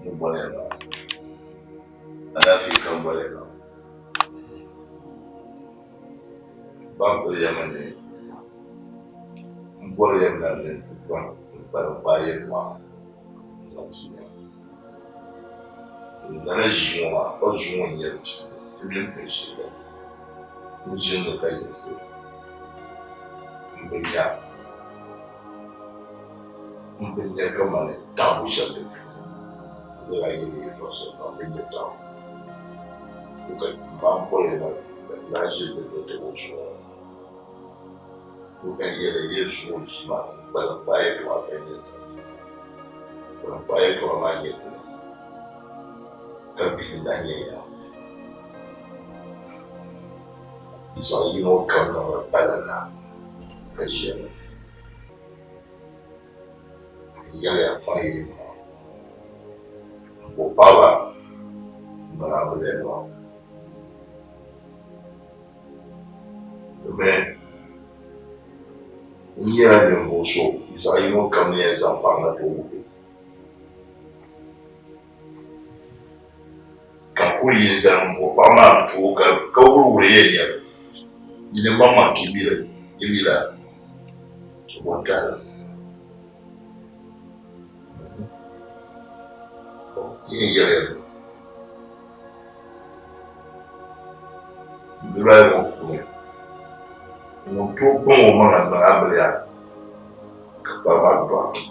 Ni boli ya maa. Alaafee ka m boli ya maa. Baŋsiri ya mi ni m bɔri ya mi ni n ti zaŋ n kpalim kpaai yɛltɔɣa n-zaŋ ti ya. Lala ʒii ŋɔ maa, pa zuŋɔ n-nyɛ li pii ti mini pun ʒili li. N ʒini li ka yiɣisi m bi nya m bi nya kamani taɣibu shɛli di puuni. N ni daa yɛli yɛltɔɣa shɛli maa, m bi nya taɣibu. Ka m ma boli ma ka ti daa ʒili li ti tib o zuɣu ŋɔ. Ka o ka yɛli, Yi zuɣu ʒii maa n-kpalim kpaai yɛltɔɣa ka n yɛn zaŋ ti ya. Kpalim kpaai yɛltɔɣa maa nyɛ dini? Ka bihi n-daa nyɛ ya. Zaɣ yino kam niŋla balaga ka ʒiya ni. N yɛliya paɣ yi maŋa, m-bo paɣiba m-mali amiliyanima. Domin n nyɛla ninvuɣ so zaɣ yino kam ni yɛn zaŋ paɣ na ti o wuhi. Ka kul yi zani m-bo paɣ maa n-ti o ka wuriwuri yɛn nyɛ li, yi ni maŋmaŋ ka yi mi la bɔntahili. Yi ni yɛli ya mi, niriba ayi ŋɔ puuni ŋun tooi kpaŋ o maŋa niŋ amiliya ka kpari maa dɔɣi,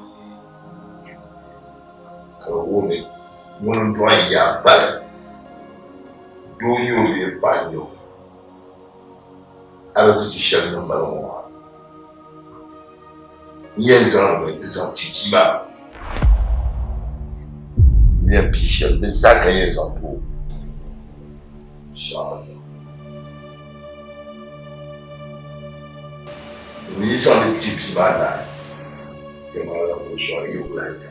ka bɛ wuhi ni ŋuni n-dɔɣi n-yaa bali, doo n-nyɛ o bee paɣa n-nyɛ o, arizichi shɛli ni mali ŋɔ maa. N yɛn zaŋmi n-zaŋ ti bia maa. N yɛn pii shɛli di zaa ka n yɛn zaŋ ti o. Inshallah. N yi zaŋ li ti bia maa naai, dama la o zuɣu yi ku lahi nya.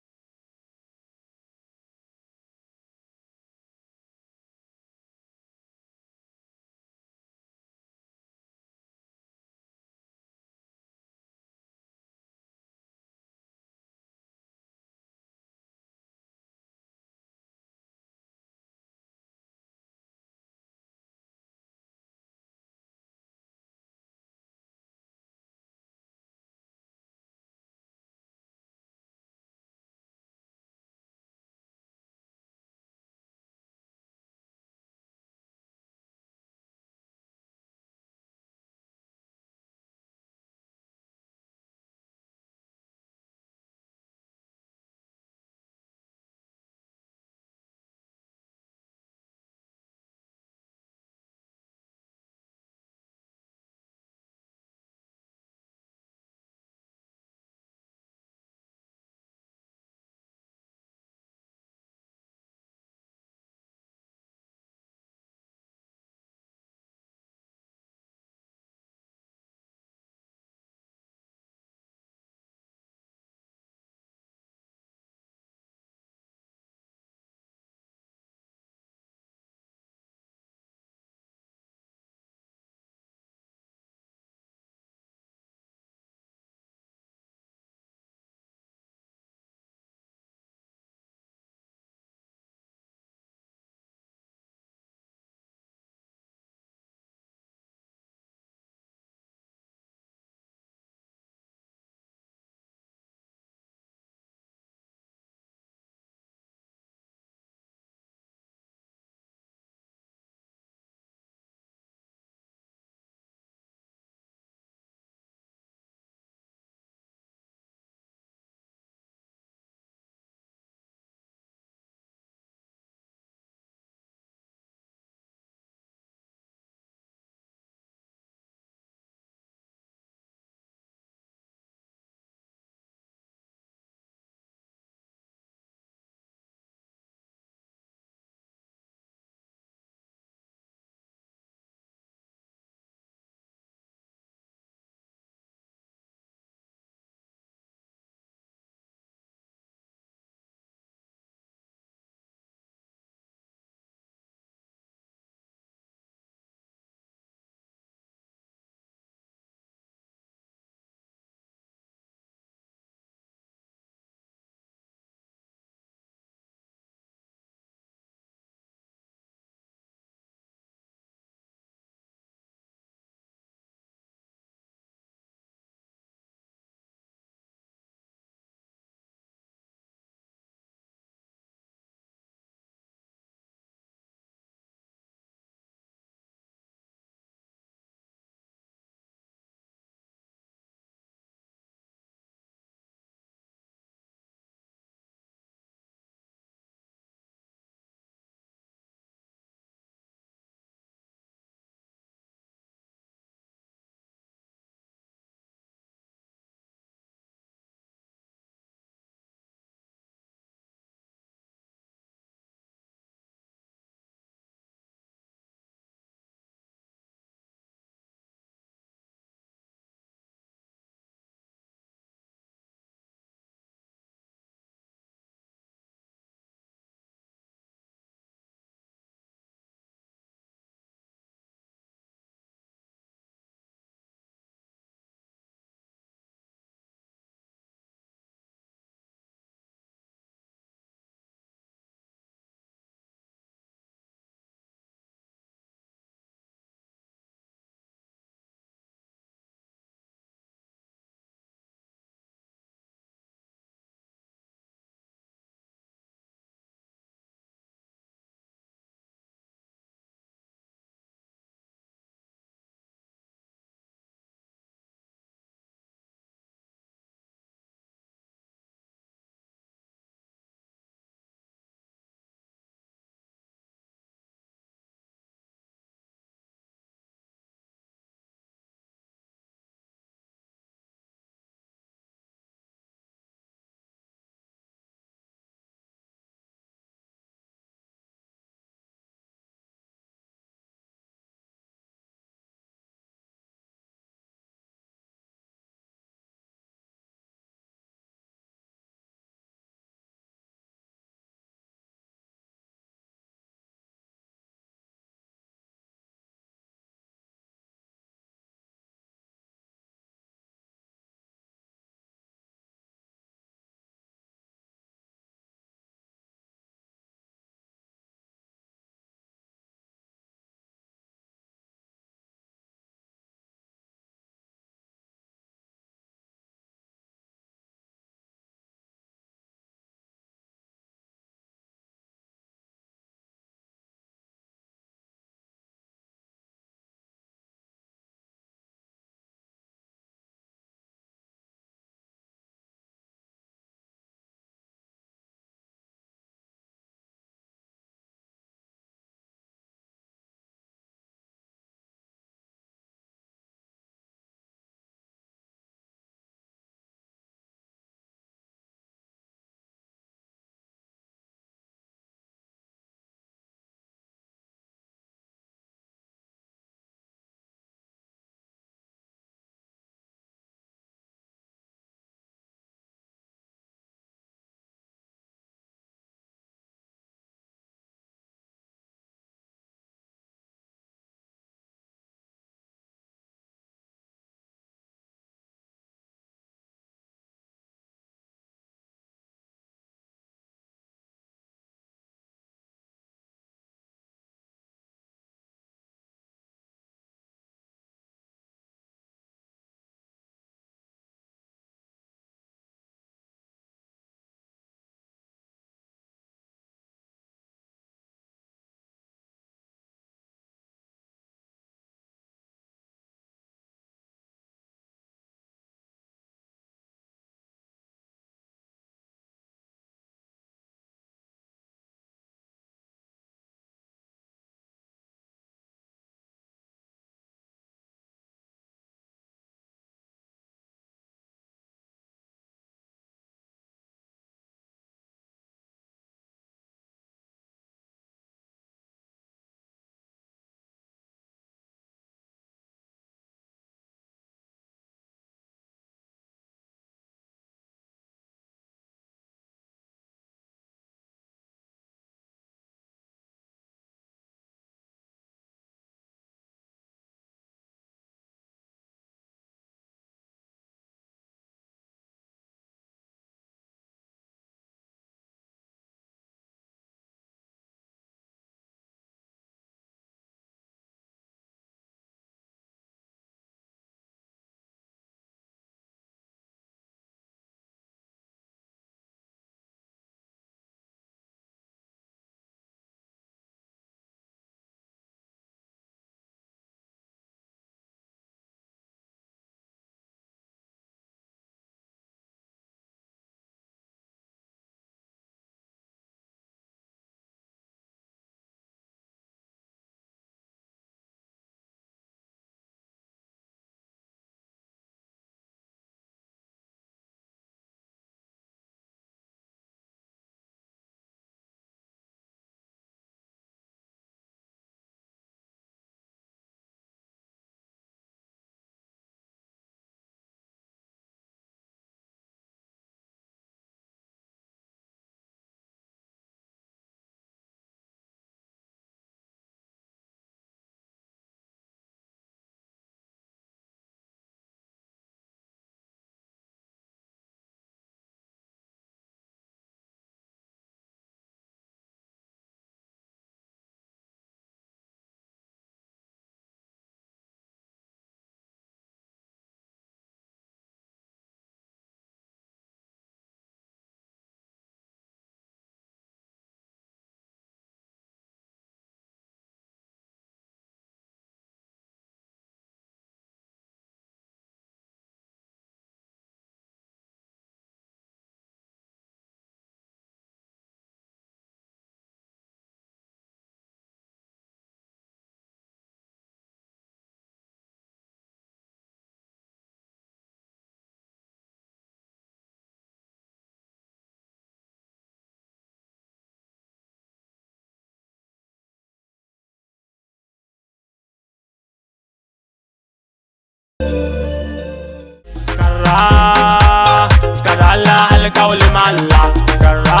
alikauli malla Kara,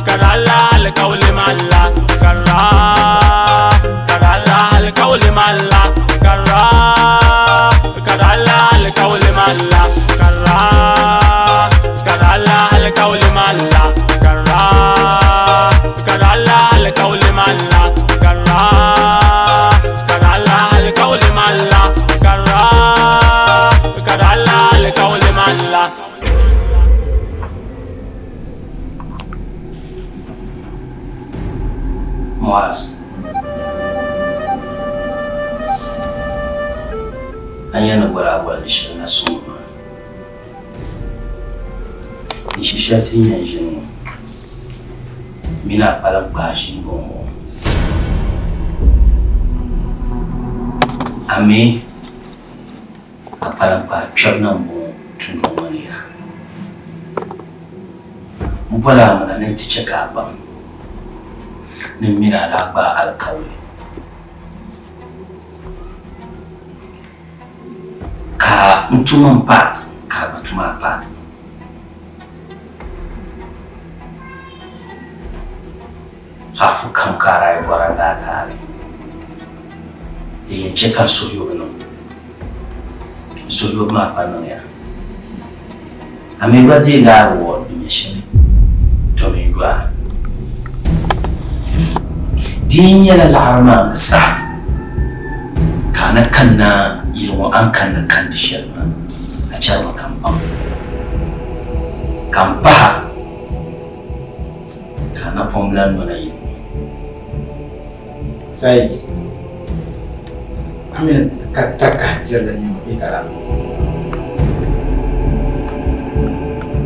karala alikauli malla Kara, karala alikauli malla Kara, karala alikauli malla Kara, karala alikauli malla Kara, karala alikauli malla Kara, karala alikauli malla Kara, karala alikauli malla. Muaz, a nya ni boli a boli ni shɛli na suŋ maa. Di shi shɛli ti ni yɛn ʒini ŋɔ mini a kpalim kpahi ʒini bɔŋɔ. A mi a kpalim kpahi kpɛbu na m-bɔŋɔ tunduŋ ŋɔ ni yaha. M boli a mi na ni nti chɛ ka a baŋ ni m mini a daa gbaai alikauli. Ka n tum m part ka a gba tum a part. Hafu kam ka a daa yi bɔra n daa taali. Din yɛn chɛ ka n suhuyubu niŋ. N suhuyubu maa pa niŋya. A mi gba deegi a reward di nyɛ shɛli to mi n-yo a. Di yi nyɛla laɣiri maa ni saɣim ka a na kanna yili ŋɔ a ni kanna kandi shɛli maa, a chɛrimi ka m baŋ ka m pahi a ka a napɔŋ bi lahi nona yili ŋɔ. Said, a mi ka takahi dirili nɛma bee ka daa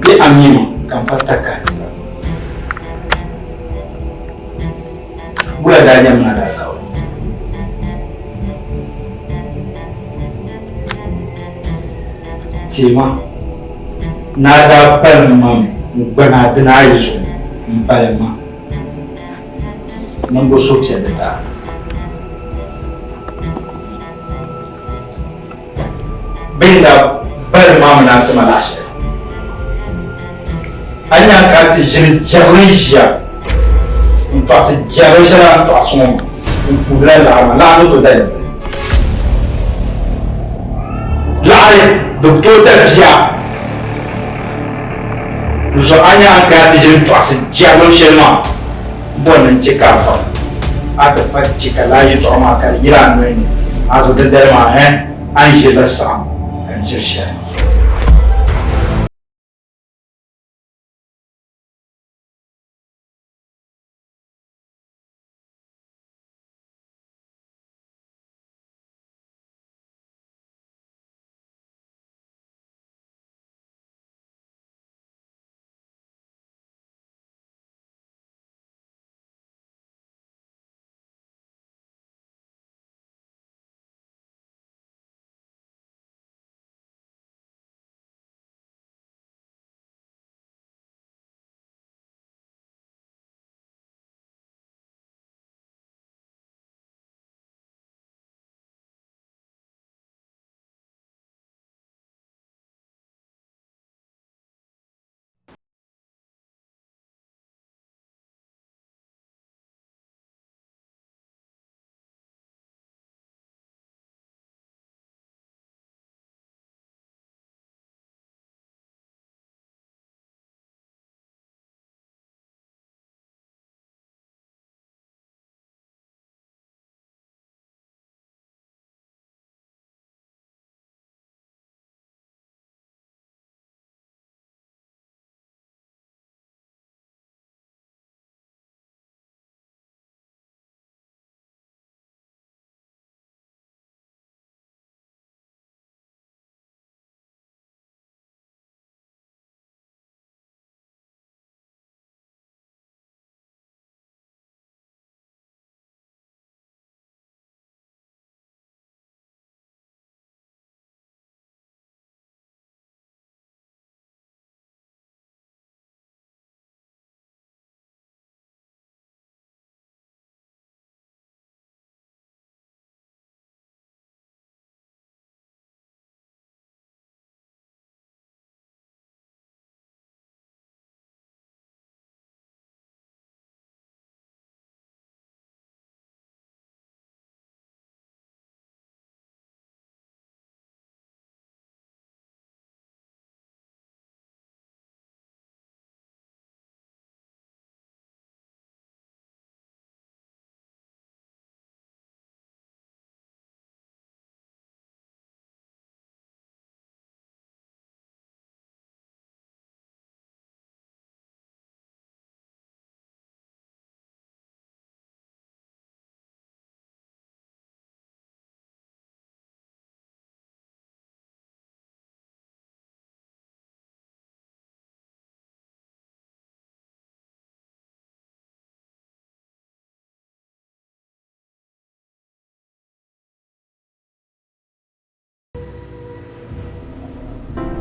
bee a mi ma ka m pa takahi dira. Wula daa nyɛ min a daa kauli? Teema, ni a daa balim ma mi n-gbani a dina ayi zuɣu m-balim ma. Niŋbu suhupiɛlli taa. Bɛ ni daa bali ma mi ni a ti ma laɣ shɛli, a nya ka a ti ʒini jɛrili ʒiya n-tɔɣisi jɛrili shɛli a ni tɔɣisi ŋɔ maa n-kuurila laɣiri maa. Laɣiri ni tooi da nyɛvili. Laɣiri bi tooi da bia. Di zuɣu a nya a ni kana ti ʒini tɔɣisi jɛrilim shɛli maa, bɔ ni n-chɛ ka a baŋ a ti pa chɛ ka lala yɛtɔɣa maa ka di yiri a noli ni, a zo dindali maa, ɛɛn, a ni ʒirila saɣim ka n ʒiri shɛli.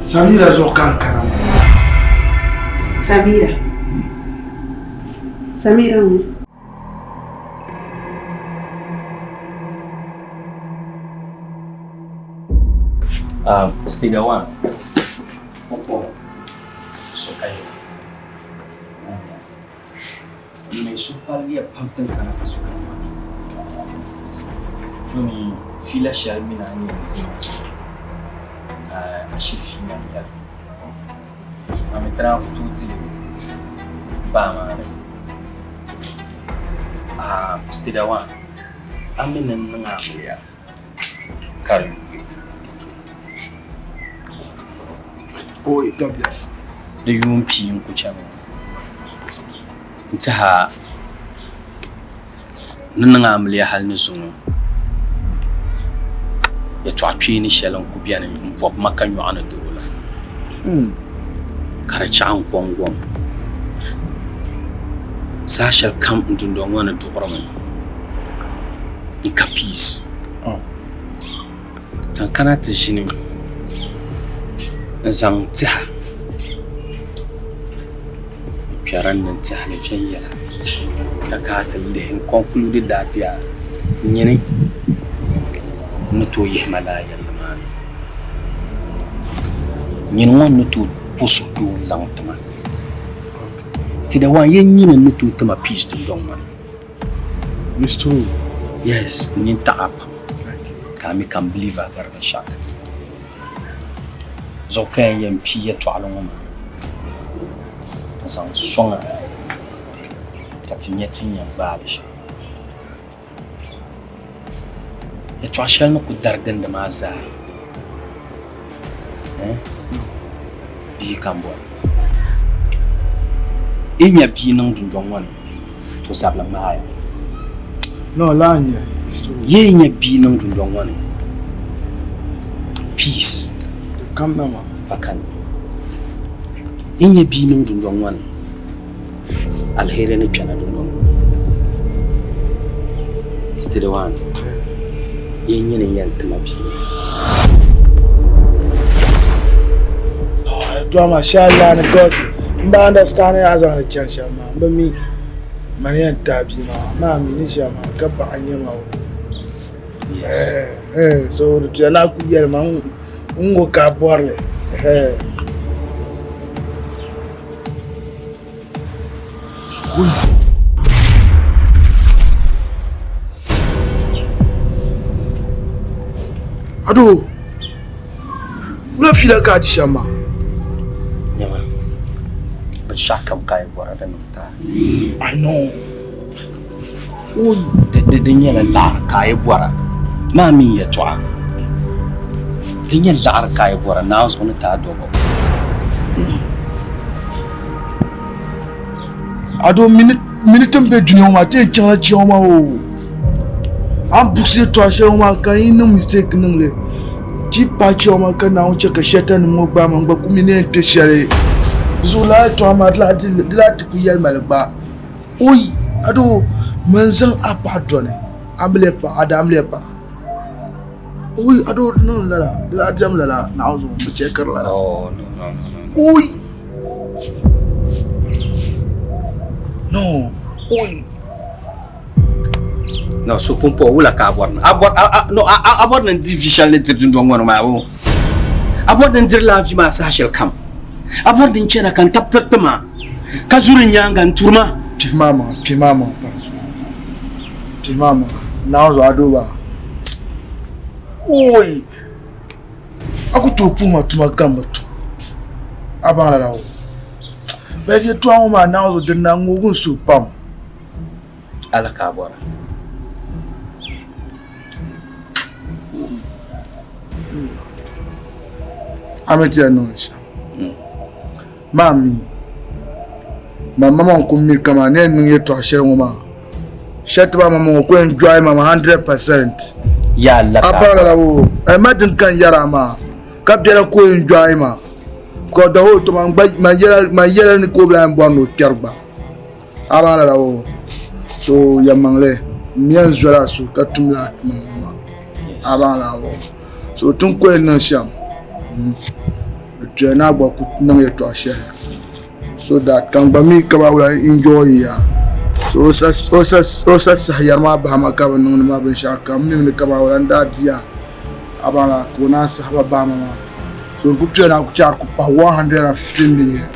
Samira zuɣu ka n kana maa. Samira. Samira ŋun. Stadium one. So ka yi. Mi su paliya pam tin kana ka so kana maa. Domi fiila shɛli mi na ni yɛn di maa, ashili fiila n-nyɛ li. A mi ti daa ku tooi dili baa maa ni. Stadium one, a mi ni niŋ amiliya ka di yuui. Oi, ka biɛri. Di yuun pii n-ku chani ŋɔ. N tɛha ni niŋ amiliya hali ni zuŋɔ yɛtɔɣ kpeeni shɛli n-ku beni m-bɔbi ma ka nyɔɣu ni doro la, ka di chaɣ n kɔŋgom. Saha shɛli kam n dundɔŋ ŋɔ ni duɣirimi n ka peace. Ka n kana ti ʒini n-zaŋ n tɛha n-kpɛri n ni n-tɛha li viɛnyɛla ka kana ti lihi n-conclude that yaa nyini n-ni tooi yihi ma lala yɛlli maa ni. Nyini ŋɔ n-ni tooi po suhudoo n-zaŋ ti ma. Sidawan yɛn nyini n-ni tooi ti ma peace dundɔŋ ŋɔ ni. It's true. Yes, n nini taɣi a pam ka a mi ka n believe a gari binshɛɣu kam. Zuɣu ka yɛn yɛn pii yɛtɔɣili ŋɔ maa n zaŋ sɔŋ a ka ti nya ti ni yɛn gbaai li shɛm. Yɛtɔɣ shɛli ni ku dari gindi maa zaa, bia ka m bɔri. Yi nya bia niŋ dundɔŋ ŋɔ ni, to zabili ŋmaaya. Yi nya bia niŋ dundɔŋ ŋɔ ni, peace pa kani. Yi nya bia niŋ dundɔŋ ŋɔ ni, Aliheri ni kpɛna dundɔŋ ŋɔ ni. Studio one, yi nyini n-yɛn ti ma bia. Yɛtɔɣa maa shɛli laani because n ba understand a zaŋdi chani shɛm maa n bi mi mani yɛn ti a bia maa maa mi ni ʒiya maa ka baɣa n nyɛ ma o so di tuya ni a kuli yɛli ma n ŋɔ ka a bɔrili. Ado, wula fiila ka a di shɛm maa? Nyama, binshɛɣu kam ka a yi bɔra di niŋ taai. I know. Di nyɛla laɣiri ka a yi bɔra maa mini yɛtɔɣa. Di nyɛ laɣiri ka a yi bɔra Naawuni zuɣu ni ti a dɔbɔ. A doo mini ti ni be dunia ŋɔ maa ti yɛn chaŋla chiya ŋɔ maa oo. A ni buɣisi yɛtɔɣa shɛli ŋɔ maa ka yi niŋ mistake niŋ li ti yi paai chiya ŋɔ maa ka Naawuni chɛ ka shɛtanima ŋɔ gbaai ma n gba ku mi ni yɛn kpe shɛli. Di zuɣu lala yɛtɔɣa maa di lahi ti ku yɛli ma li gba. Oi! A doo, man zaŋ a paɣa dɔni, a mi lee paɣa, a daa mi lee paɣa. Oi! A doo, di niŋ lala, di daa diɛm lala, Naawuni zuɣu, m bi chɛkiri lala. Oh, no, no, no, no. Oi! No, oi! No, so pumpɔŋɔ wula ka a bɔri ni? A bɔri, a, a, no, a, a bɔri ni n di vi shɛli ni diri dundɔŋ ŋɔ ni maa o? A bɔri ni n diri laa vi maa saha shɛli kam? A bɔri ni n chana ka n tabi tiriti ma ka zuri n nyaaŋa n-turi ma? Pihi maa maŋa, pihi maa maŋa pahi zuɣu. Pihi maa maŋa, Naawuni zuɣu a doo baa. Ooi! A ku tooi puhi ma tuma ka m bi tum. A baŋ lala o? Bɛ yɛtɔɣa ŋɔ maa Naawuni zuɣu di na ŋoogi n suhu pam. Ala ka a bɔra. A mi ti yɛn niŋdi shɛm maa mi man ma maa n-ku mi kaman ni yɛn niŋ yɛtɔɣ shɛli ŋɔ maa shɛli ti ba ma ŋɔ ku yɛn jɔi ma maa 100%. Ya Allah A baŋ lala o ɛ ma din ka n yɛra maa ka biɛla ku yɛn jɔi ma because the whole time man yɛla ni ka o bi lahi bɔri ni o kpɛri gba. A baŋ lala o so yɛlimaŋli m yɛn zola a suhu ka tum lala tuma ŋɔ maa a baŋ lala o so ti ni ku yɛn niŋ shɛm. Di tuya ni a gba ku niŋ yɛtɔɣ shɛli so that ka n gba mi ka ba wula enjoy ya. So o sa o sa o sa sahi yɛri maa bahi ma ka bi niŋdi ma binshɛɣu kam n mi ni ka ba wula n daa diya a baŋ la ka o naan sahi ba bahi ma maa. So n ku tuya ni a ku chɛ a di ku pahi 150 million.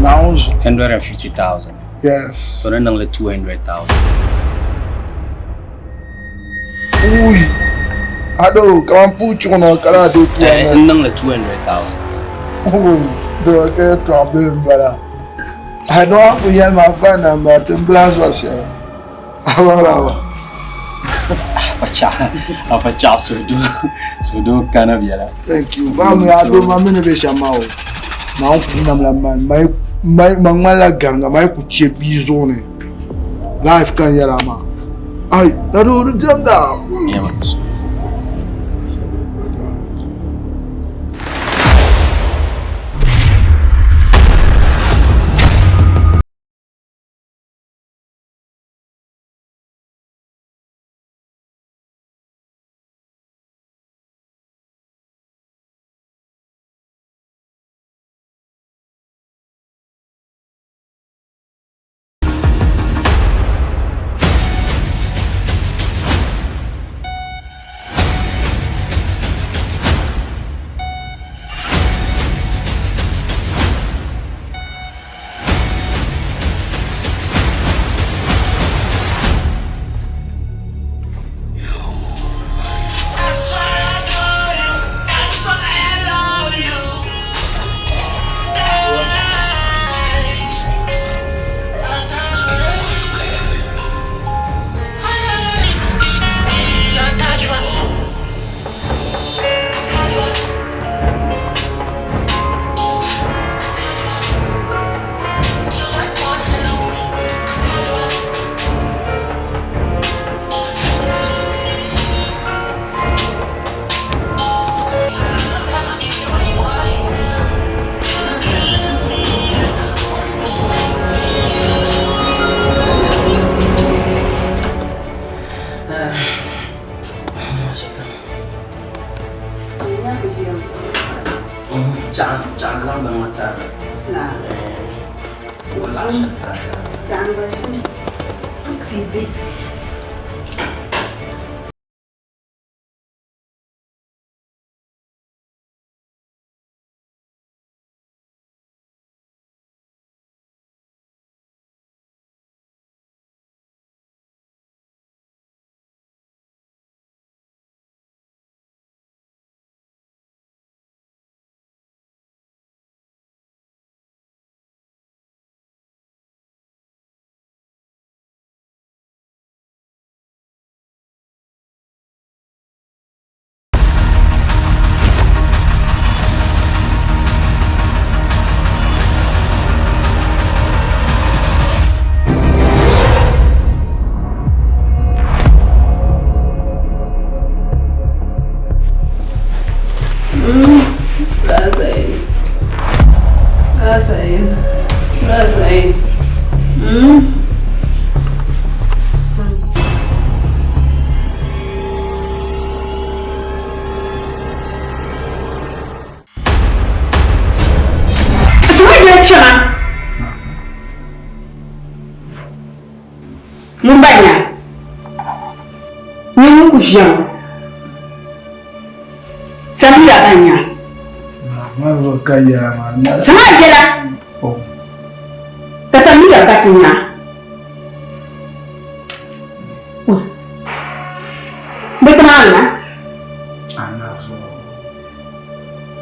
Naawuni zuɣu. 150,000. Yes. So ni niŋli 200,000. Ui. Ado, kaman puu chuɣu nɔ ka laa doo puu Eh, n niŋli 200,000. Ui, doo ka yɛtɔɣa bihi m-bala. Ado a ku yɛli ma fa namba ti n bila zɔri shɛli. A baŋ la ba. Afa chaɣ suhudoo suhudoo kana biɛla. Thank you. Ba mi ado ma mini bɛ shɛm maa o. Naawuni ku namla man mai man ŋmanila gariŋga mai ku chɛ bia zuɣu ni. Life ka n yɛla maa. Ai, ado di diɛmda. Ŋun ba nya nyɛ ŋun ku ʒiya ŋɔ Samira ba nya Sama yɛla ka Samira ba ti nya bɛ ti maa na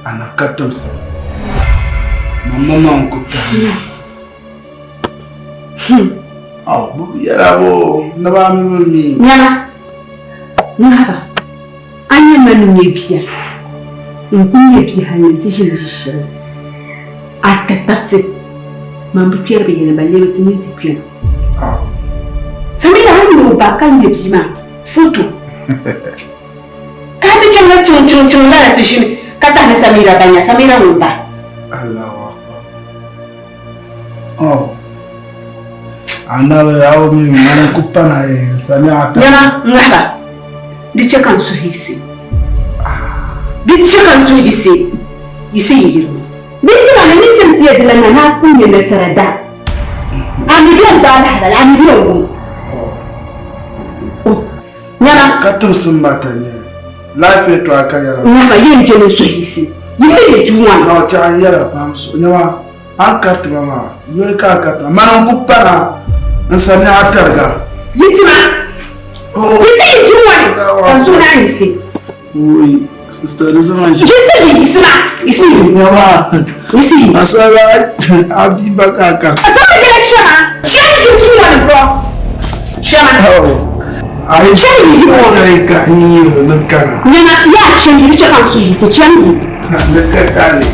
Anab ka timsi mamma maŋ ku tahi Aw, yɛla bo naba mi bi mi. Nyana, ŋahaba, a nyɛ ma ni nyɛ bia, n ku nyɛ bia hal ni n ti ʒini ʒi shɛli. A ti tabiti man bi kpɛri bi yɛli ba lebi ti mini ti kpɛna. Samira, a ni o ba ka nyɛ bia maa foto. Ka a ti chaŋla chiŋ chiŋ chiŋ lala ti ʒini ka tahi ni Samira ba nya Samira ŋun ba. Allahu Akbar. Oh. Annabi awo mi mana ku pana sami'a ta. Nyama n ŋahiba di chɛ ka n suhu yiɣisi. Di chɛ ka n suhu yiɣisi yiɣisi yi yirigu. Bɛ ti ma ni ni chaŋ ti yɛli di lan na ni a ku nya nasara da. A mi bɛ n gbaai lahibali, a mi bɛ n wum. Nyama. Ka timsim ma ta nyɛli. Life yɛtɔɣa ka yɛra. Nyama yɛn je ni n suhu yiɣisi yiɣisi yi duu ŋɔ ni. Ɔ chɛ a ni yɛra pam so. Nyama a ni kariti ba maa, yoli ka a kariti ba. Mani n ku pana n sani a tariga. Yiɣisi ma. Yiɣisi yi duu ŋɔ ni ka n suhu naan yiɣisi. Woi, sister di zaŋ ʒi. Yiɣisi yi, yiɣisi ma, yiɣisi yi. Nyama. Yiɣisi yi. Asara a bi ba ka a kariti. Asara bela chɛma. Chɛm yi duu ŋɔ ni bro. Chɛma. Ayi. Chɛm yi yi ŋɔ. Ayi ka n yi ni kana. Nyama yaa chɛm yi di chɛ ka n suhu yiɣisi chɛm yi. Ni ka taali.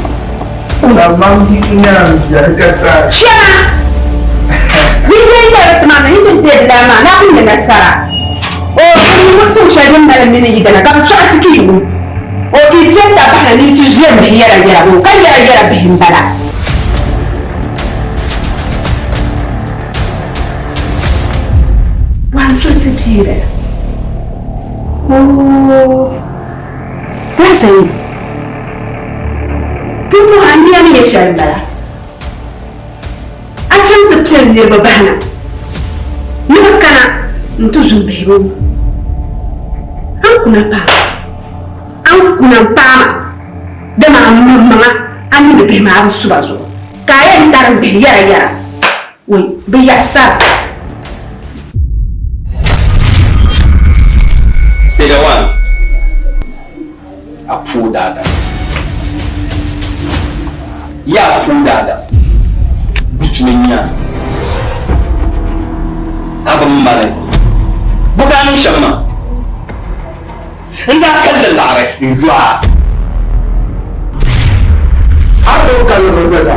La mam yi nyɛla n bia ni ka taali. Chɛma. Di yɛn nyɛla ti maa na yi chɛm ti yɛn laa maa na ku nyɛ nasara. O ni muɣisigu shɛli din mali mini yidana ka bɛ tɔɣisi ka yi wum. O ka yi piɛli ta bahina ni yi ti ʒiɛm bihi yɛra yɛra o ka yɛra yɛra bihi m-bala. Bɔhim so ti bia bala. Oo, Raza yi pumpɔŋɔ a nia ni nyɛ shɛli m-bala. A chaŋ ti piɛli niriba bahina ni bɛ kana nti zu m-bihi ba o. A ni kuna paai ma, a ni kuna m-paai ma, dama a maŋmaŋa a mi ni bihi maa bi su ba zuɣu, ka a yɛn tari m bihi yɛrayɛra. Wei, bɛ yaɣisara. Stage 1, a puu daadam. Yaa puu daadam, butumi nya a bi mali bɔ ka a niŋ shɛm maa? N daa kalli laɣiri n-yo a. A tooi kalli mi gba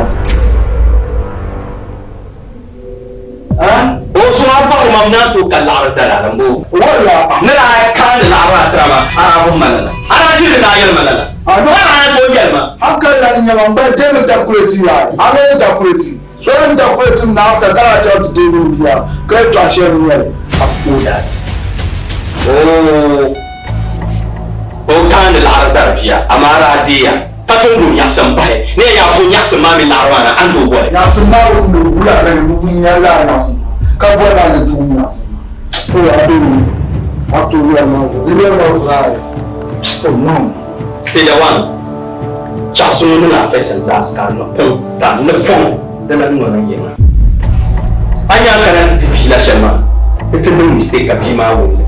O zuɣu a baɣiri ma n-naan tooi ka laɣiri dala din bo. Walla! Ni daa kaani laɣiri a tira ma, a daa bi mali la. A daa ʒiri ni a yɛli ma lala. A daa tooi yɛli ma. A kali la ni nyɛma m-ba deemi dakureti yaai. A mi ni dakureti. So ni dakureti mi na after ka daa chaŋ ti deegi m bia ka yɛtɔɣa shɛli n-nyɛ li. A poor dad. Oo! O kaani laɣiri dari bia, amaa a daa deeya. Ka tom bo nyaɣisim pahi. Ni ya yaa bo nyaɣisim maa mini laɣiri maa na, a ni tooi boli. Nyaɣisim maa bi wumdi wula ka di bi nya lala nyaɣisim maa, ka boli maa ni ti wum nyaɣisim maa. Oh, a be ni a tooi yɛli ma zuɣu, di yɛli ma zuɣu ayi. Oh, no. Stage one, Chaɣisi ŋɔ niŋ a first and last ka a napɔŋ ka a napɔŋ di lan nɔna yiŋa. A nya a kana ti di fiila shɛli maa, di ti niŋ mistake ka bia maa wum li.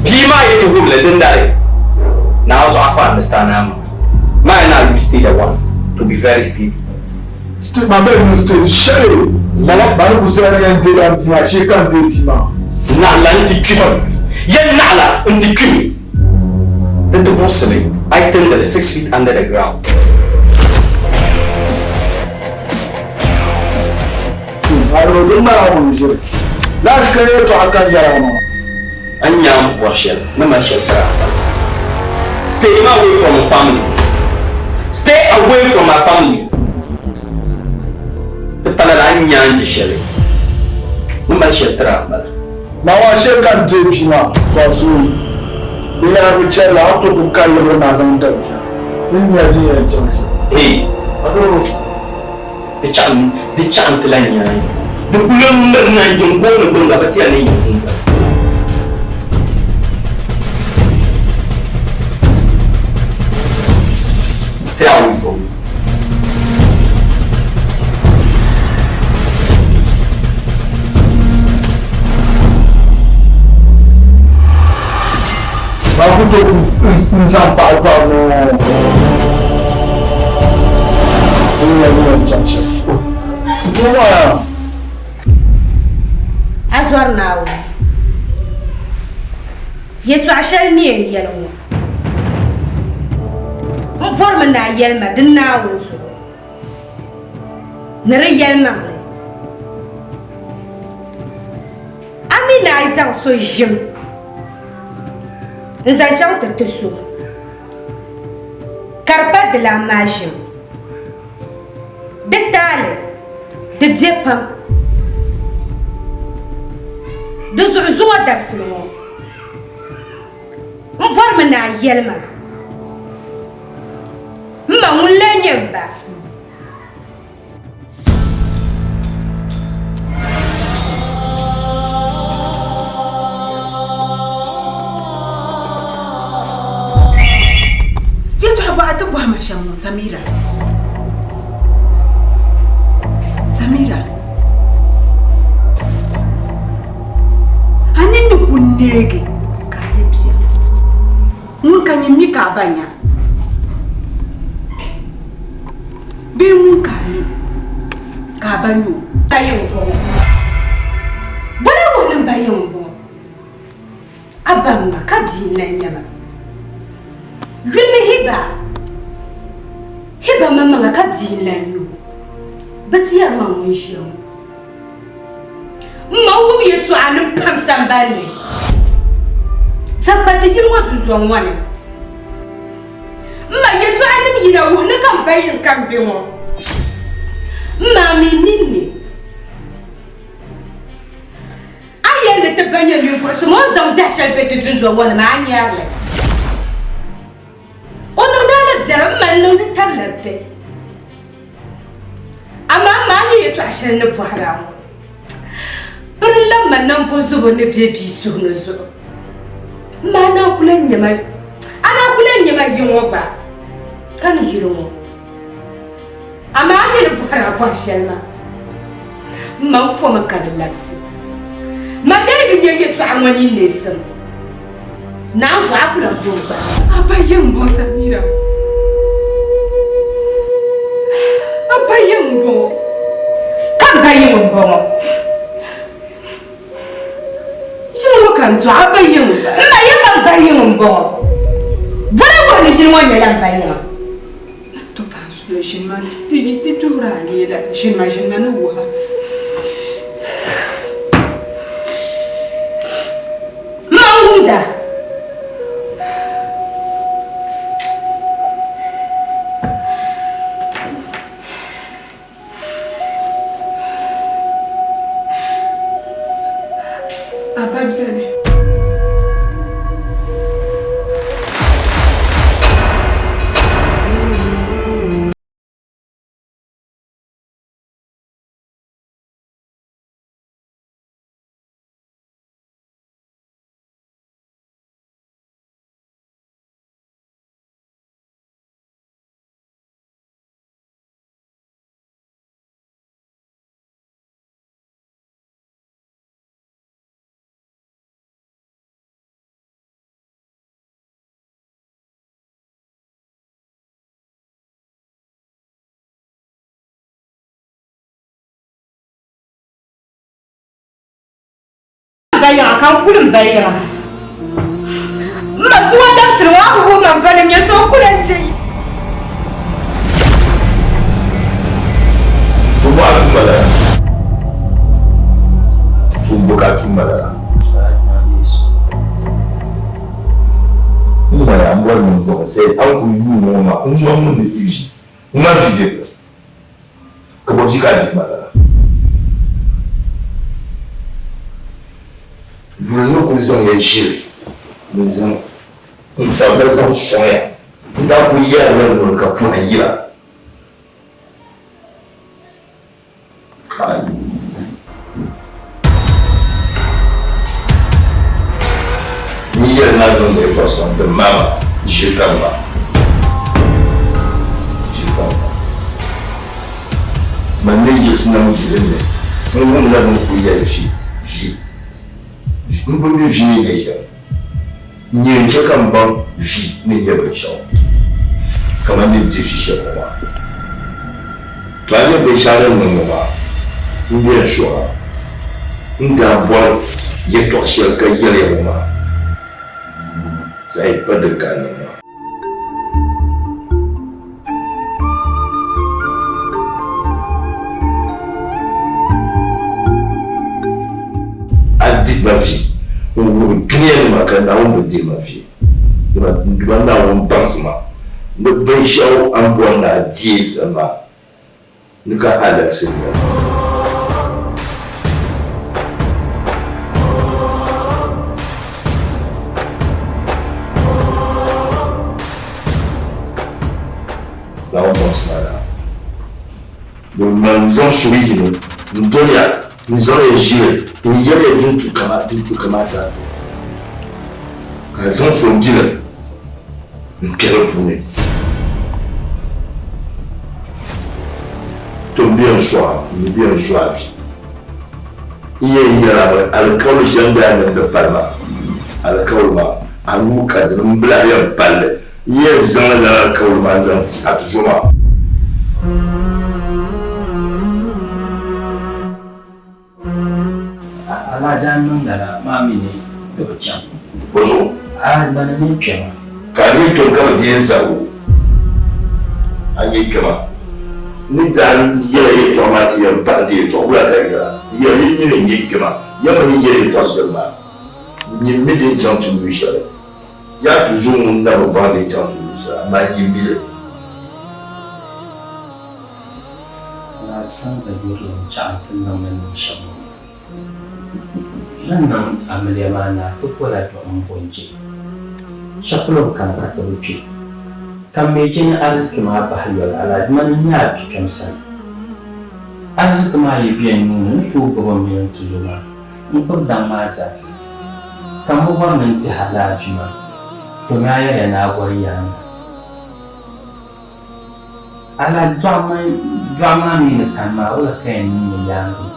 Bia maa yi ti wum li, dindali naa zuɣu a ku understand a maŋa. Maa na you stay the one to be very steady. State maa bɛ niŋ state shɛli lala ba ni ku zali yɛn deei a bia maa shee ka n deei bia maa. Naɣila n-ti kpimi. Yɛn naɣila n-ti kpimi. Di ti buɣisimi a yi timdi li six feet under the ground. Alo din mali a ŋun ʒiri lahi ka yɛltɔɣa ka yɛra maa. A ni nya m bɔri shɛli ni mali shɛli tiri a pala. Stay away from my family. Stay away from my family. Di pala la a ni nya n je shɛli ni mali shɛli tiri a m-bala. Naawuni shee ka n deei bia maa, to a suui. Binyɛra bi chɛri la, a ni tooi ku kali libiri ni a zaŋ da bia. N ni nya din yɛn chaŋ shɛm. Hey! Di chaɣim, di chaɣim ti lan nya yi. Di kul mirina n-yiŋ gooni gbini ka bɛ ti ya ni yi yiŋ gbini. Stay away from me. Maa ku tooi ku n zaŋ paɣa gbaai ŋɔ n nya din yɛn chaŋ shɛm. A zɔri Naawuni. Yɛtɔɣ shɛli ni yɛn yɛli ŋɔ, m bɔrimi ni a yɛli ma di Naawuni zuɣu ni di yɛlimaŋli. A mi ni a yi zaŋ so ʒim n-zaŋ chaŋ ti ti so, ka di pa dilan maa ʒim, di taali di be pam. Di zuɣu zuŋɔ dabisili ŋɔ, m bɔrimi ni a yɛli ma. M ma ŋun lee nyɛ m ba. Yɛtɔɣa bɔɣa ti bɔhi ma shɛm ŋɔ, Samira. Samira. A nini ni ku neegi ka a nyɛ bia. Ŋun ka nyin mi ka a ba nya bee ŋun ka a mi ka a ba nya o. Ba yiŋ m-bɔŋɔ. Bɔla wuhi ni m ba yiŋ m-bɔŋɔ. A ba m ma ka bia n-lan nyɛ ma. Yulimi Hiba. Hiba maŋmaŋa ka bia n-lan nyɛ o. Bɛ ti yɛri ma ŋun ʒiya ŋɔ. M ma wum yɛtɔɣanim pam samban ni zaŋ kpa ti yili ŋɔ dundɔŋ ŋɔ ni. M ma yɛtɔɣanim yina wuhi ni ka m ba yiŋ ka m be ŋɔ. M ma a mi ninni a ni yɛli ni ti ba nyɛ ninvuɣ so ŋɔ ni zaŋ biɛhi shɛli be ti dundɔŋ ŋɔ ni maa, a nyari li. O niŋdi a la biɛri m ma n-niŋdi tabiliri ti. Amaa m ma a ni yɛtɔɣ shɛli ni bɔhiri a ŋɔ, biri n-lan ma nambo zubu ni be bia suhu ni zuɣu. M ma a naan ku lan nya ma, a naan ku lan nya ma yi ŋɔ gba, ka ni yili ŋɔ. Amaa a mi ni bɔhiri a bɔhi shɛli maa, m ma n pomi ka di labisi. Ma dali bi nya yɛtɔɣa ŋɔ ninneesim. Naanzuɣu a ku lan bo n-gbaai ma. A ba yiŋ m-bɔŋɔ Samira. A ba yiŋ m-bɔŋɔ. Ka m ba yiŋ m-bɔŋɔ. Yiŋ ŋɔ ka n dɔɣi a ba yiŋ m-bala. M ma ya ka m ba yiŋ m-bɔŋɔ. Bɔla wuhi ni yili ŋɔ nyɛla m ba yiŋa. To paai suli ʒini ma ti tuhiri a leela ʒini ma ʒini ma ni wuhi a. Man wumda. A ba beni. Ba yiŋa ka n kuli m ba yiŋa. M ma zuŋɔ dabisili ŋɔ a bi wuhi ma m ba ni nyɛ so n ku lan deei. Tumbɔɣu tumba lala. Tumbu ka tumba lala. N ŋmaya m bɔri ni n bɔŋɔ sai a ni kuli yuuni ŋɔ maa n ŋma ŋun ni ti ʒi n ŋma vi dirili ka bɔ ʒi ka a dihi ma lala. Yuli ni kuli zaŋ ya ʒili ni zaŋ n fabila zaŋ sɔŋ ya. N daa kuli yɛrila noli ka pɔhim yira. Kai! N yi yɛli ni a niŋ yɛltɔɣa shɛm din maama, ʒiri ka m ba. Ʒiri ka m ba. Man ni yiɣisi na m bilim ni n wumla bɛ ni kul yɛli vi, vi, vi, m bi mi vi ni nyɛ shɛm. Nyini n-chɛ ka m baŋ vi ni nyɛ binshɛɣu, kaman ni di vi shɛli ŋɔ maa. To a nya binshɛɣu din niŋ ŋɔ maa, m yɛn suh a, n daa bɔri yɛtɔɣ shɛli ka yɛli ya ŋɔ maa, zaɣ yi pa din ka a niŋ maa. A di ma vi n-wuhi dunianima ka Naawuni bi dihi ma vi. Dama n Duuma Naawuni baŋsi ma ni binshɛɣu a ni bɔri ni a deei sani maa ni ka a labisi n noli. N-zaŋ suhu yini n-doli ya n-zaŋ ya ʒili n-yɛli ya din tu kamaata, ka zaŋ fɔnbili n-kpe di puuni. To m bi yɛn sɔɣ a, m mi bi yɛn zo a vi. N yɛn yɛl a mi alikauli shɛli n daa niŋdi pali maa, alikauli maa, a nuu ka di ni, m bi lahi yɛn pali li. N yɛn zaŋla lala alikauli maa n-zaŋ ti a tuzo maa. Alhaji a niŋ lala maa mi ni di bi chaŋ. Bɔzuɣu? A mani nyɛ kpɛma. Ka a nyɛ kpɛm ka bi deei n sabbu. A nyɛ kpɛma. N ni daa yɛl a yɛtɔɣa maa ti yɛn bahi di yɛtɔɣa wula ka n yɛl a? N yɛli ni nyini n-nyɛ kpɛma. Yɛma ni yɛli yɛtɔɣa shɛli maa, nyin mi din chaŋ ti yuui shɛli. Yaa ti zo ŋun na bi baŋ din chaŋ ti yuui shɛli, amaa nyin mi li. Alhaji zaŋla yurilim chaɣ nti niŋ ni niŋ shɛm ŋɔ. Lan niŋ amiliya maa naai ti bola dɔɣim m-bo n-je. Shɛpolo n-kani ka ti bi kpe. Ka m mi je ni ariziki maa bahi yoli Alhaji mani n-nyɛ a bikpɛm sani. Ariziki maa yi be n nuu ni, n ni tooi gbubi m mini n tuzo maa n-gbubi daŋ maa zaa. Ka m bi bɔri ni n dihi alaafee maa, domi a yɛliya ni a bɔri yaaŋa. Ala dɔɣu maa mi ni kani maa, wula ka yɛn niŋ ni yaaŋa maa?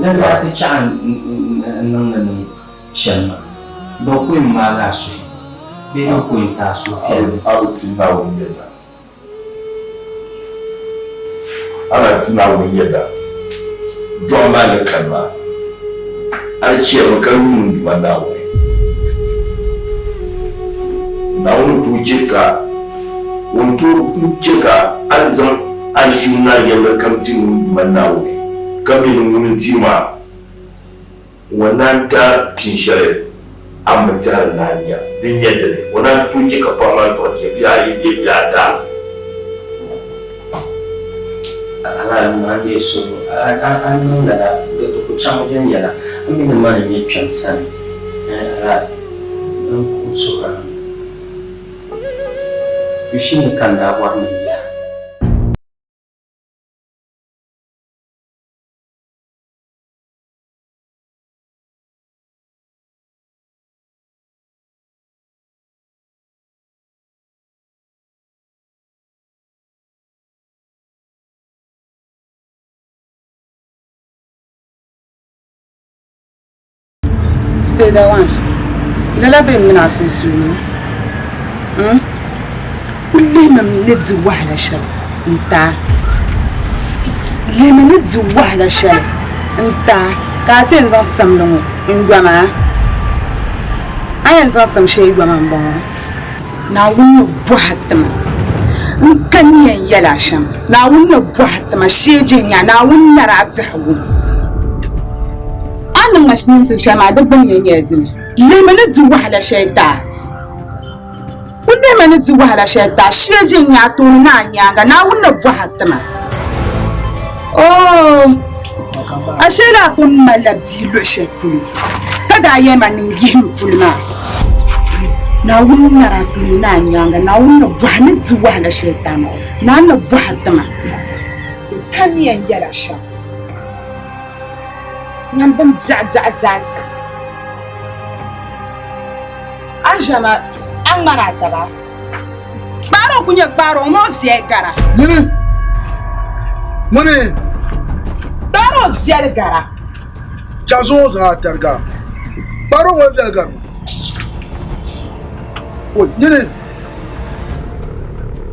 Din daa ti chaɣi n-niŋ ni niŋ shɛm maa, din ku yɛn maagi a suhu bee din ku yɛn ti a suhupiɛlli. A bi ti Naawuni yɛda. A na ti Naawuni yɛda. Dɔɣu maa ni kani maa, a di chɛrimi ka yuuni n Duuma Naawuni. Naawuni tooi chɛ ka o ni tooi chɛ ka a ni zaŋ a suhu ni a yɛlli kam ti ŋun Duuma Naawuni, ka mi ni ŋuni n-ti ma ŋɔ naan ti a pin shɛli a ni bi tɛhiri ni a nya din nyɛ dini. O naan tooi chɛ ka paɣa maa dɔɣi bia bihi ayi bee bihi ata. Alaa maa n-deei suhu, a ni niŋ lala, di ku chaŋ viɛnyɛla. A mi ni mani n-nyɛ kpɛm sani, alaa n ku suhir a mi. Yu shini ka n daa bɔri ni n yaha. Steda one, lala be m mini a sunsuuni hmm? Ku lihimi m ni di wahala shɛli n-ti a. Lihimi ni di wahala shɛli n-ti a ka a ti yɛn zaŋ samli ŋɔ n-yɔ ma. A yɛn zaŋ sam shɛli yɔ ma m-bɔŋɔ. Naawuni ni bɔhi ti ma n ka ni yɛn yɛl a shɛm. Naawuni ni bɔhi ti ma shee je nya Naawuni nari a biɛhigu. A ni niŋ ma niŋsim shɛli maa di gbuni yɛn nyɛla dini? Lihimi ni di wahala shɛli ti a. Ku lihimi ni di wahala shɛli ti a shee je nya a tooni ni a nyaaŋa. Naawuni ni bɔhi ti ma. Oo, a shee daa pun malila bia luɣ shɛli polo, ka daa yɛli ma ni n yihim puli maa. Naawuni nari a tooni ni a nyaaŋa, Naawuni ni bɔhi ni di wahala shɛli ti a maa, Naawuni ni bɔhi ti ma. N ka ni yɛn yɛl a shɛm. Nyam bɛn diɛɣidiɛɣi zaasa. A ni ʒiya maa, a ŋmani a taba. Kpaari o ku nyɛ kpaari o ŋɔ viɛli gara. Ŋuni? Ŋuni? Kpaari o viɛli gara. Chɛ zuŋɔ zaŋ a tariga. Kpaari o ŋɔ viɛli gara. O nyini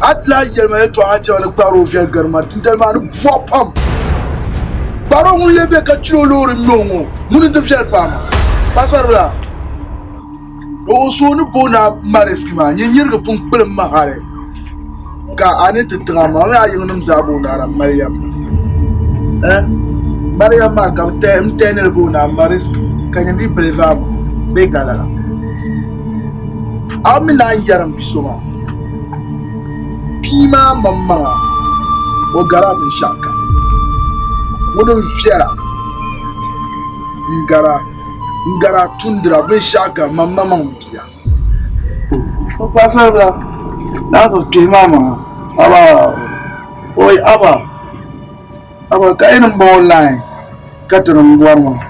a ti lahi yɛli ma yɛltɔɣa ŋɔ ni kpaari o viɛli gari ma dindali maa ni bɔɣi pam. Kpaari o ŋun lee be ka chili o loori ŋme o ŋɔ ŋuni n-ti viɛli paai ma. Paɣisaribila. O so ni booni a Mariski maa, nyin nyirigi pun kpilim ma hali ka a ni ti tiŋa maa, o mini a yiŋnim zaa booni a la Mariam. Eh? Mariam maa ka bɛ n tɛhi ni di booni a Mariski ka nyin dii pili vaabu bee ka lala. A mi naan yɛri m bi so maa, bia maa maŋmaŋa o gari a binshɛɣukam. Ŋuni n-viɛla n-gari a. N gari a tundira binshɛɣu kam, man maŋmaŋ bia. O paɣisaribila, daa bi kpihi maa maŋa, aba, oi aba. Aba ka yi ni bɔŋɔ line ka ti ni bɔri maa.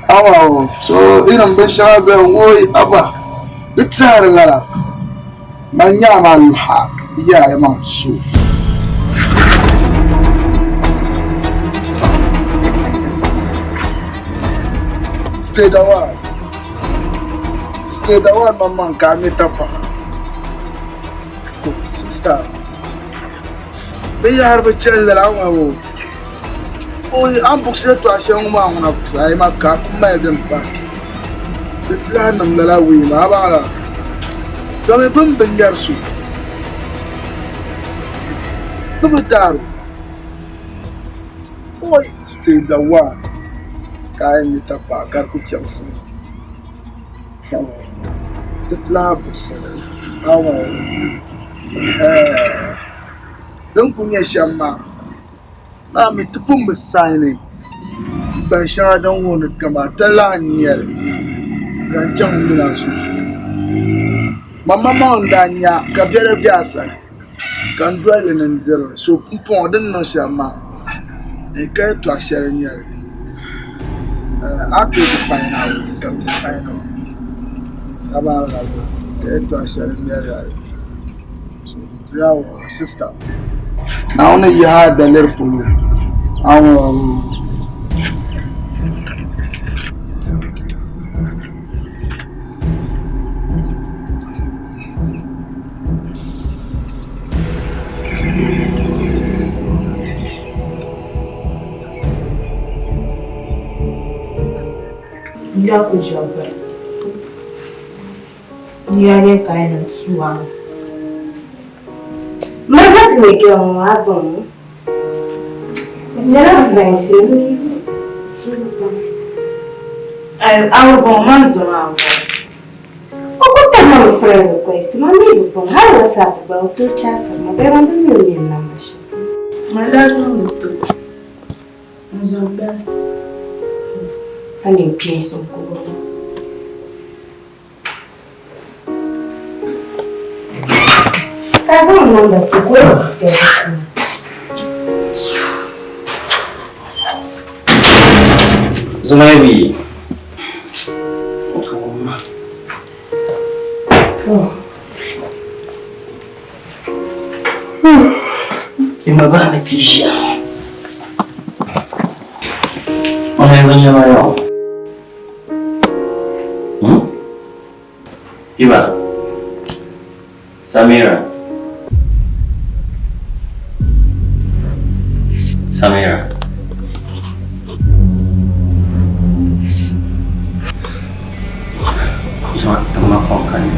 Aba so yi ni binshɛŋa beni woi aba di tɛhiri lala man nyaa maa laha yaaya maa so. Stay the one. Stay the one maŋmaŋ ka a ŋmɛ tapaɣa. Sister. Binyahari bi chɛli lala a ŋɔ o a ni buɣisi yɛltɔɣa shɛli ŋɔ maa ŋuna tirayi ma ka a ku mali din pahi di lahi niŋ lala wee maa a baŋ la domi bɛ ni bi ŋmɛri so bɛ bi daari o oi stay the one ka a yɛn nya tapaɣa ka di ku chɛbisi mi di ti lahi buɣisiri a ŋɔ Din kuli nyɛ shɛm maa maa mi ti pun bi saini gban shɛŋa din wuhi ni kama ti lahi nyɛli zaŋ chaŋ n mini a sunsuuni man maŋmaŋ n daa nya ka biɛla bɛ a sani ka n doli li ni n dirili so pumpɔŋɔ di ni niŋ shɛm maa n ka yɛltɔɣa shɛli n nyɛli a ni tooi ti fainal ka n bi fainal ka yɛltɔɣa shɛli n nyɛli Sister, Naawuni ni yihi a daliri polo. N daa ku ʒiɛm biri. Niya ne ka yi niŋ tuwa ŋɔ. Mali gba ti nyɛ girl ŋɔ a baŋ o. Nyɛla friends ni. Awo baŋ man zɔŋ a baŋ. O ku tabi ma mi friend request ma mi bi baŋ hali WhatsApp gba o tooi chat ma bee ma bi mi o ni yɛn number shɛli. Ma daa zaŋ li ti o. N zaŋ bɛni. Ka niŋ kpeensi n-ku o. Ka zaŋ number ti o ka o disturb o. Zumaibi. Ima bana kisha. Onayo. Iba. Samira. Samira. Ima tuma konkani.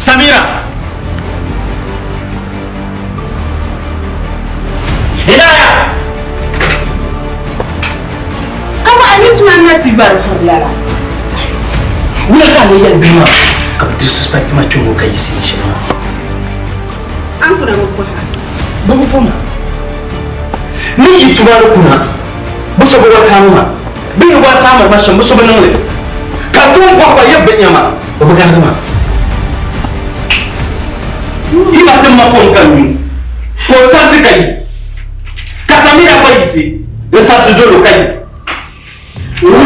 Samira! Hidaya! Kama a ni tuma na ti bari furila la. Wula ka ne yan bima ka bi disrespect ma chungo ka yisi ni shɛli maa. An kuna bi bɔha. Bi bi bɔma. Ni yi tuma ni kuna bi so bi wari kaami ma. Bɛ ni wari kaamiri ma shɛm bi so bi niŋ li. Ka toon bɔhi ba yɛ bɛ nya ma bɛ bi garigi ma. Yi ma tim ma kom ka nyu, ka o sabisi ka yi. Ka Samira gba yiɣisi n-sabisi dol o ka yi. Wula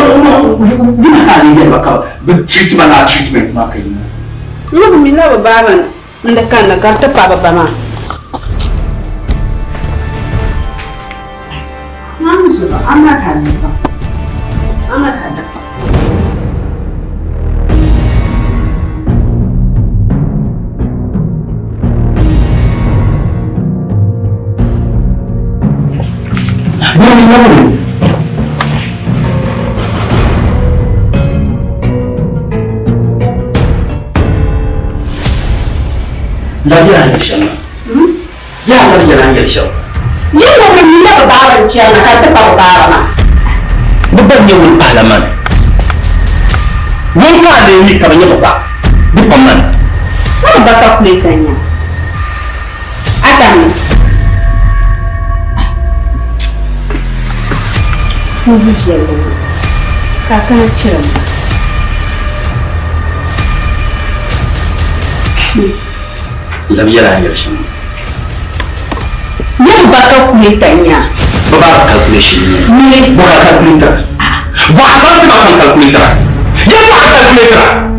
ka a ni yɛli ba ka bɛ treat ma lala treatment maa ka yi niŋ? N bi mi la bɛ baaba n-di kanna ka di ti paai bɛ ba maa. Maa zuɣu, a mali hali pam. A mali hali. Labi a ni shɛm maa. Yaa labi yɛla ni yɛli shɛm. Yi ŋubiri mi la bɛ baaba n-kpɛri na ka di ti pa bɛ baaba maa. Bɛ ba n-nyɛ ŋun pahila mani. Ŋun ka a lee mi ka bɛ nyɛ bɛ ba? Bɛ pa mani. A ni ba calculator n-nya a tammi. N vi viɛlli ŋɔ ka a kana chirim ba. Labi yɛli a ni yɛli shɛm ŋɔ. Nyɛ bɛ ba calculator n-nya. Bɛ ba calculation n-nyɛ. Nyɛ. Bɔ ka calculator. Bɔ a zaŋ ti ma kam calculator. Yɛ bɔ a calculator.